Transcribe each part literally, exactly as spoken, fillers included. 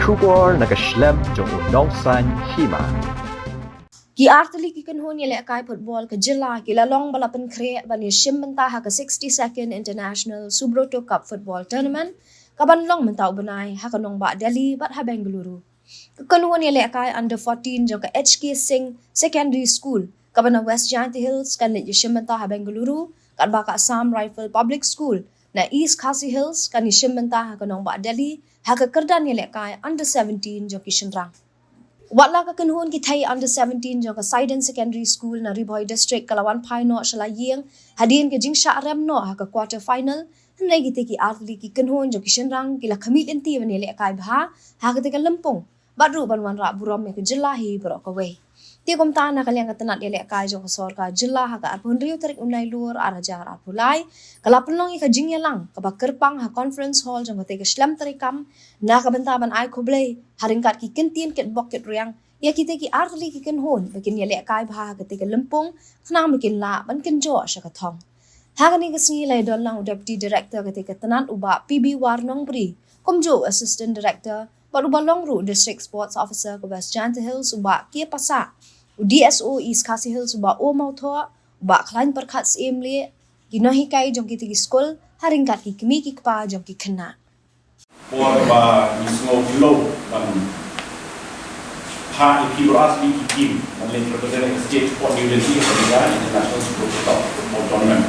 Khubor na ka shlem jong u nongsan hima. Ki artylli ki kynhun ïalehkai football ka jylla ki la long ba la pynkhreh ban ïashim bynta ha ka sixty-second International Subroto Cup Football Tournament, ka ban long mynta u bnai ha ka nongbah Delhi bad ha Bengaluru. Ka kynhun ïalehkai under fourteen jong ka H K Singh Secondary School kaba na West Jaintia Hills kan leit ïashim bynta ha Bengaluru, katba ka Assam Rifle Public School na East Khasi Hills kan ïashim bynta ha ka nongbah Delhi ha ka kyrdan ïalehkai under seventeen jong ki shynrang. Wat la ka kynhun ki thei under seventeen jong ka Saiden Secondary School na Ri Bhoi District ka la wan phai noh sha la ïing hadien ka jingshah rem noh ha ka quarter final, hynrei kitei ki artylli ki kynhun jong ki shynrang ki la khmih lynti ban ïalehkai bha ha katei ka lympung bad ruh ban wanrah burom ïa ka jylla hi baroh kawei. Te kumta na ka liang ka tnat ïalehkai jong ka sorkar jylla ha ka arphew hynriew tarik u Nailur ar hajar arphew lai ka la pynlong ïa ka jingïalang kaba kyrpang ha conference hall jong katei ka shlem treikam na ka bynta ban ai khublei ha ryngkat ki kyntien kitbok kitriang ïa kitei ki artylli ki kynhun ba kin ïalehkai bha ha katei ka lympung khnang ba kin lah ban kynjoh sha ka thong. Ha kane ka sngi la ïadon lang u Deputy Director katei ka tnat u Bah P B War Nongbri, kumjuh u Assistant Director bad uba long ruh District Sports Officer ka West Jaintia Hills u Bah K Passah, u D S O East Khasi Hills u Bah O Mawthoh, u Bah Khlaiñ Pyrkhat Syiemlieh, ki nonghikai jong kitei ki skul ha ryngkat ki kmie ki kpa jong ki khynnah. Por ba ngi sngew khlaw ban phah ïa phi baroh artylli ki team ban leit represent ïa ka state ha New Delhi ha ka International Super Cup Football Tournament.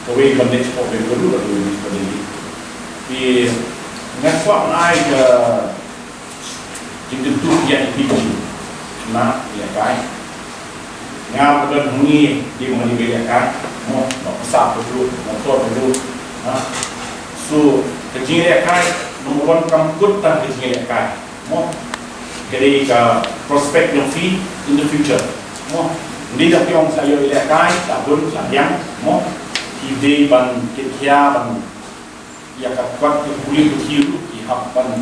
Kawei ban leit sha Bengaluru bad kawei ban leit sha Delhi. Te nga kwah ban ai ka jingkyntu ïa phi ki khynnah ïalehkai. Nga ba don hangne dei ma nga dei ba ïalehkai, mo, ba pisa ba lut, ba thor ba lut. Ha. So ka jingïalehkai number one kam kut tang ka jingïalehkai, mo. Ka dei ka prospect jong phi in the future, mo. Ym dei da phi ong sa ïoh ïalehkai, sa bun, sa biang, mo. Phi dei ban kit khia, ban ïa ka kwah ki pule ki ruh ki hap ban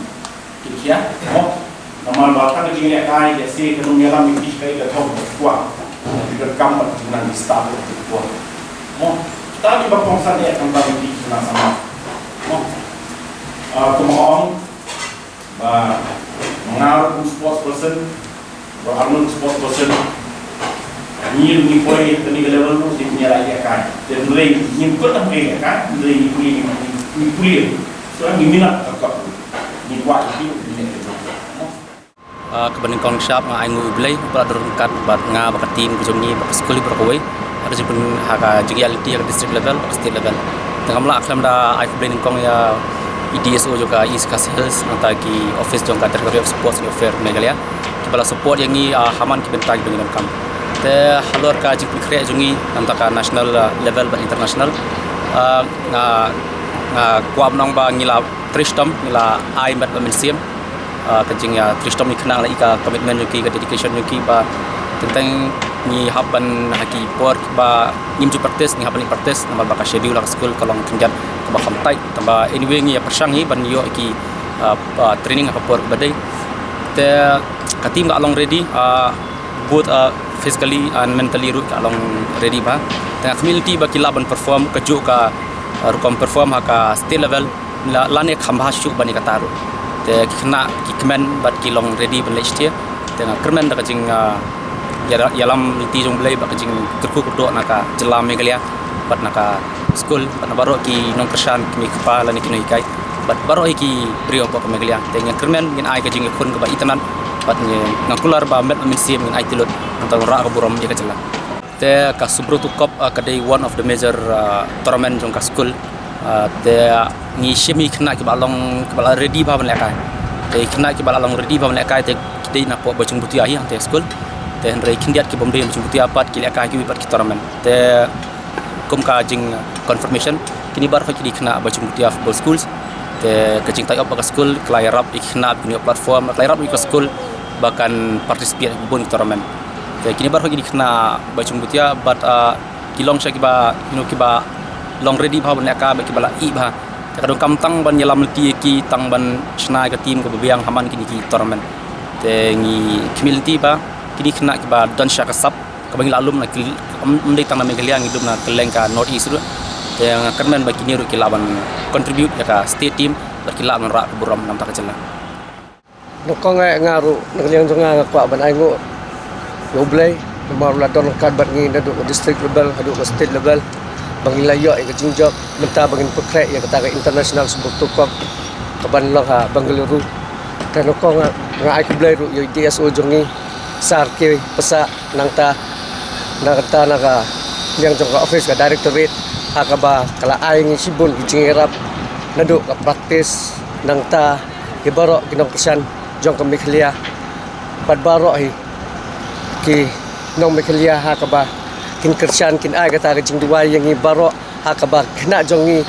kit khia, mo. Namar ba tang ka jingïalehkai, lehse ka nongïalam ïa phi ka dei ka thong ka kwah. Ki donkam ban ki nang di start ka kwah, mo. Kita ki ba kongsan ïa ka ban ki nang sama, mo. Ah, kumba ong ba nga ruh kum sports person, ba arngut sports person, ngi ngi poi kane ka level ruh ngi ïalehkai. Te hynrei ngim kut tang ïalehkai, hynrei ngi pule, ngi pule. So ngi minot ka cup, ngi kwah ïa ki, ngi minot ka cup. Ah, kaba nyngkong sharp nga ai nguh U Blei ba la don ryngkat bad nga bad ka team ka jong ngi bad ka skul baroh kawei. Ha ka jingpyn, ha ka jingïaid lynti ha ka district level bad ka state level. Te ngam lah khlem da ai khublei nyngkong ïa i D S O jong ka East Khasi Hills, nangta ki office jong ka Directorate of Sports and Youth Affairs Meghalaya, kiba la support ïa ngi, ah, ha man ki bynta kiba ngi donkam. Te halor ka jingpynkhreh jong ngi nangta ka national, ah, level bad international, ah, nga, nga kwah ban ong ba ngi la trei shitom, ngi la ai met bad mynsiem. Ah, ka jingtrei shitom ïa ki khynnah, la i ka commitment jong ki, ka dedication jong ki ba teng teng ngi hap ban ha ki por ba ngim ju practice, ngi hap ban practice namar ba ka schedule ha ka skul ka long khyndiat kaba kham tight. Tangba anyway ngi ïa pyrshang hi ban ïoh ki, ah, ah, training ha ka por kaba dei. Te ka team ka long ready, ah, both, ah, physically and mentally ruh ka long ready bha. Te nga khmih lynti ba ki lah ban perform kajuh ka, ah, rukom perform ha ka state level. La, lane kham bha shuh ban ïa kata ruh. Te ki khynnah ki kmen bad ki long ready ban leit sha. Te nga kyrmen da ka jing, ah, ïa, ïalam lynti jong U Blei bad ka jingkyrkhu kyrdoh na ka jylla Meghalaya bad na ka skul bad na baroh ki nongkyrshan, ki kmie ki kpa lane ki nonghikai bad baroh hi ki briew hapoh ka Meghalaya. Te nga kyrmen ngin ai ka jingïakhun kaba itynnad bad ngi, nga kular ba met bad mynsiem ngin aiti lut nangta ngan rah ka burom ïa ka jylla. Te ka Subroto Cup, ah, ka dei one of the major, ah, tournament jong ka skul. Ah, te ngi shim ïa ki khynnah kiba long, kiba la ready bha ban lehkai. Te ki khynnah kiba la long ready bha ban lehkai te ki dei na pdeng Bajingbutia hi hangtei skul. Te hynrei khyndiat ki bym dei Bajingbutia pat ki lehkai kiwei pat ki tournament. Te kum ka jing confirmation, kine baroh ki dei khynnah Bajingbutia football schools. Te ka jingtaiop bad ka skul ka la ïarap ïa ki khynnah, ïa ki platform, ka la ïarap ïa ka skul ba kan participate ha bun ki tournament. Te kine baroh ki dei khynnah Bajingbutia bad, ah, ki long sha kiba, you know, kiba long ready bha ban lehkai bad kiba la ih bha. Te ka donkam tang ban ïalam lynti ïa ki, tang ban shna ïa ka team kaba biang ha man kine ki tournament. Te ngi khmih lynti ba kine khynnah kiba don sha ka sap kaba ngi la lum na kyl-, ym, ym dei tang na Meghalaya, ngi lum na kylleng ka North East ruh. Te nga kyrmen ba kine ruh ki lah ban contribute ïa ka state team bad ki lah ban rah ka burom na bynta ka jylla. Nyngkong eh nga ruh na ka liang jong nga nga kwah ban ai nguh ïa U Blei namar u la don ryngkat bad ngi naduh ka district level haduh ka state level ba ngin la ïoh ïa ka jingjop mynta ba ngin pynkhreh ïa kata ka International Subrata Cup kaban long ha Bengaluru. Te nyngkong nga, nga ai khublei ruh ïa u D S O jong ngi Sir K Passah nangta nangta na ka liang jong ka office ka directorate ha kaba ka la ai ngi shibun ki jingïarap naduh ka practice nangta ki baroh ki nongkyrshan jong ka Meghalaya bad baroh hi ki nong Meghalaya ha kaba kin kyrshan kin ai kata ka jingduwai ïa ngi baroh ha kaba khynnah jong ngi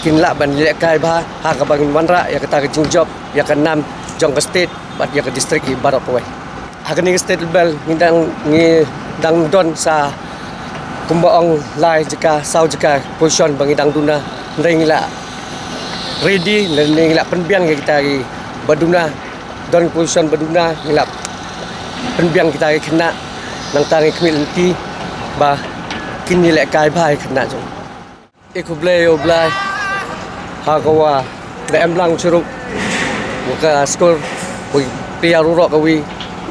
kin lah ban lehkai bha ha kaba ngin wanrah ïa kata ka jingjop ïa ka nam jong ka state bad ïa ka district hi baroh kawei. Ha kane ka state level ngi dang ngi dang don sa kumba ong lai jaka saw jaka position ba ngi dang duna. Hynrei ngi la ready, hynrei ngi la pynbiang ïa kita ki ba duna, don position ba duna ngi la pynbiang kita ki khynnah. Nangta ngi khmih lynti ba kin ïalehkai bha ïa ki khynnah jong. E khublei ïa U Blei ha ka wa da em lang chirup wa ka skul wa pia rurok ka wi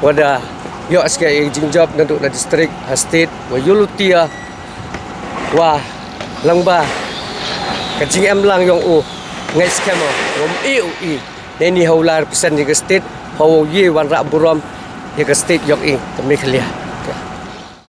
wa da ïoh ska ïa jingjop naduh na district ha state wa ïulutia wa lang ba ka jingem lang yong u ngai skema wa i u i. Neni ha u la represent ïa ka state ha u ye wanrah burom ïa ka state yong i ka Meghalaya.